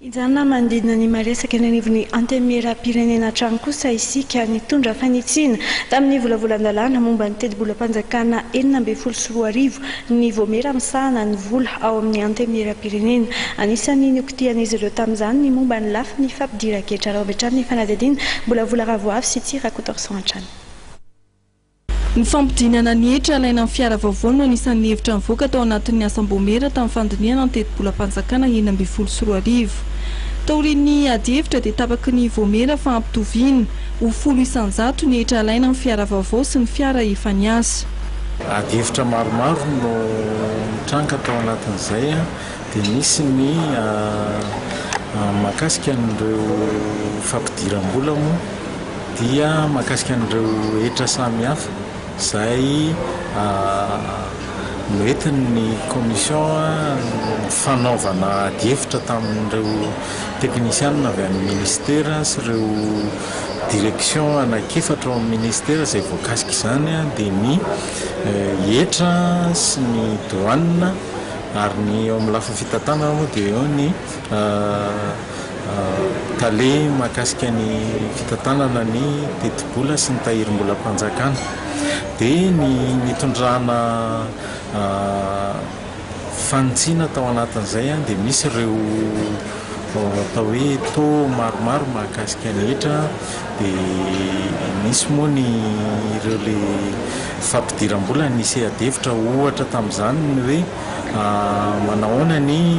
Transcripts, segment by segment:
Hijanona manodidina ny maresaka eny anivon'ny Antenimierampirenena hatrany kosa isika nitondra fanitsiana tamin'ny volavolan-dalàna momba ny tetibolam-panjakana 2016 ny Vaomiera misahana ny vola ao amin'ny Antenimierampirenena. Anisan'ny nokitihan'izy ireo tamin'izany ny momba ny lafiny fampidiran-ketra. Raha avy hatrany ny fanadihadiana, Mbola Vola Ravoavy sy Tsihy Rakotoarison hatrany. Ny fampidinana ny hetra alaina amin'ny fiara vaovao no anisan'ny hevitra nivoaka tao anatin'ny asam-baomiera tamin'ny fandinihana ny tetibolam-panjakana 2016. Taorian'ny adihevitra dia tapaky ny vaomiera fa hampitoviana ho 10% ny hetra alaina amin'ny fiara vaovao sy ny fiara efa niasa. Adihevitra maromaro no nitranga tao anatin'izay dia nisy ny mahakasika an'ireo fampidiram-bola moa dia mahakasika an'ireo hetra samihafa izay noentin'ny commission fanaovana adihevitra tamin'ireo teknisianina avy any ministera sy ireo direction anankiefatra ao amin'ny ministera izay voakasika izany dia ny hetra sy ny douane ary ny eo amin'ny lafiny fitantanana moa dia eo ny Tale mahakasika ny fitantanana ny tetibola sy ny tahirim-bolam-panjakana dia ny nitondrana fanitsiana tao anatin'izay dia misy ireo atao hoe taux maromaro mahakasika ny hetra dia nisy moa ny ireo le fampidiram-bola nisy adihevitra ohatra tamin'izany ny hoe Manahoana ny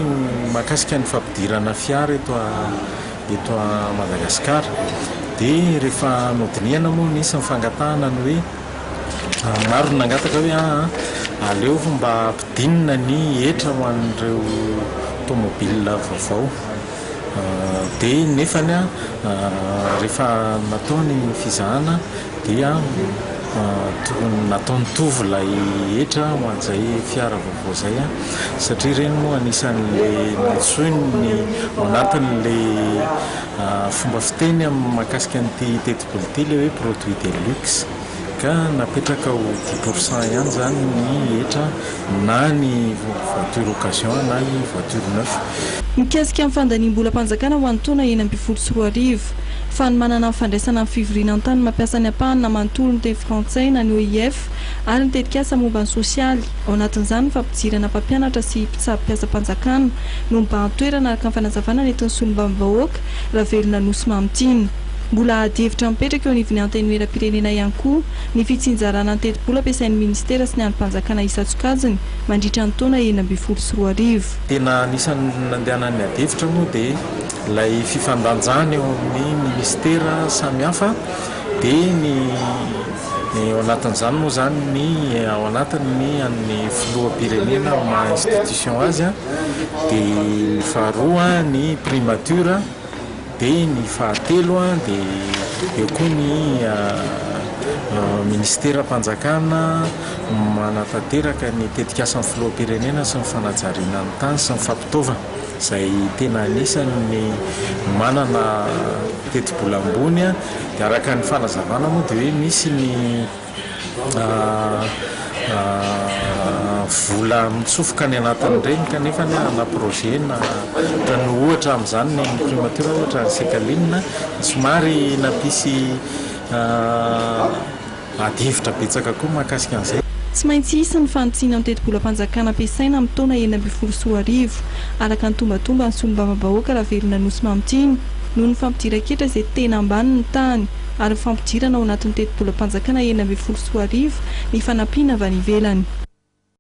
mahakasika ny fampidirana fiara eto eto Madagasikara? Dia rehefa nodinihana moa nisy ny fangatahana ny hoe maro ny nangataka hoe aa aleo mba ampidinina ny hetra ho an'ireo tomobile vaovao. Dia nefany rehefa natao ny fizahana dia tokony natao nitovy ilay hetra ho an'izay fiara vaovao izay satria ireny moa anisan'ilay nantsoiny ao anatin'ilay fomba fiteny mahakasika an'ity tetibola ity ilay hoe produit de luxe ka napetraka ho 10% ihany izany ny hetra na ny voiture occasion na ny voiture neuf. Mikasika ny fandaniam-bolam-panjakana ho an'ny taona 2016, Fanomanana ny fandraisana ny fivoriana an-tany mampiasa ny ampahany na manontolo ny teny frantsay na ny OIF ary ny tetikasa momba ny sosialy, ao anatin'izany ny fampidirana mpampianatra sy mpitsabo mpiasam-panjakana no mibahan-toerana araka ny fanazavana nentin'ny solombavambahoaka Ravelonanosy Mamitiana. Mbola adihevitra mipetraka eo anivon'ny Antenimierampirenena ihany koa ny fitsinjarana ny tetibola ampiasain'ny minisitera sy ny andrim-panjakana isan-tsokajiny mandritra ny taona 2016. Tena anisan'ny nandehanan'ny adihevitra moa dia Ilay fifandanjana eo amin'ny minisitera samihafa dia ny ao anatin'izany moa izany ny ao anatin'ny an'ny filoham-pirenena amin'ny maha institution azy dia ny faharoa ny primature dia ny fahatelo dia eo koa ny minisiteram-panjakana manatanteraka ny tetikasan'ny filoham-pirenena sy ny fanajariana ny tany sy ny fampitaovana. izay tena anisan'ny manana tetibola ambony dia araka ny fanazavana moa dia hoe misy ny vola mitsofoka any anatin'ireny kanefa ny ana projet na ohatran'ny ohatra amin'izany ny primature ohatra ny Secaline somary nampisy Ady hevitra betsaka koa mahakasika an'izay. Tsy maintsy hisy ny fanitsiana ny tetibolam-panjakana ampiasaina amin'ny taona 2016, araka ny tombatomban'ny solombavambahoaka Ravelonanosy Mamitiana, noho ny fampidiran-ketra izay tena ambany ny tahany ary ny fampidirana ao anatin'ny tetibolam-panjakana 2016 ny fanampiana avy any ivelany.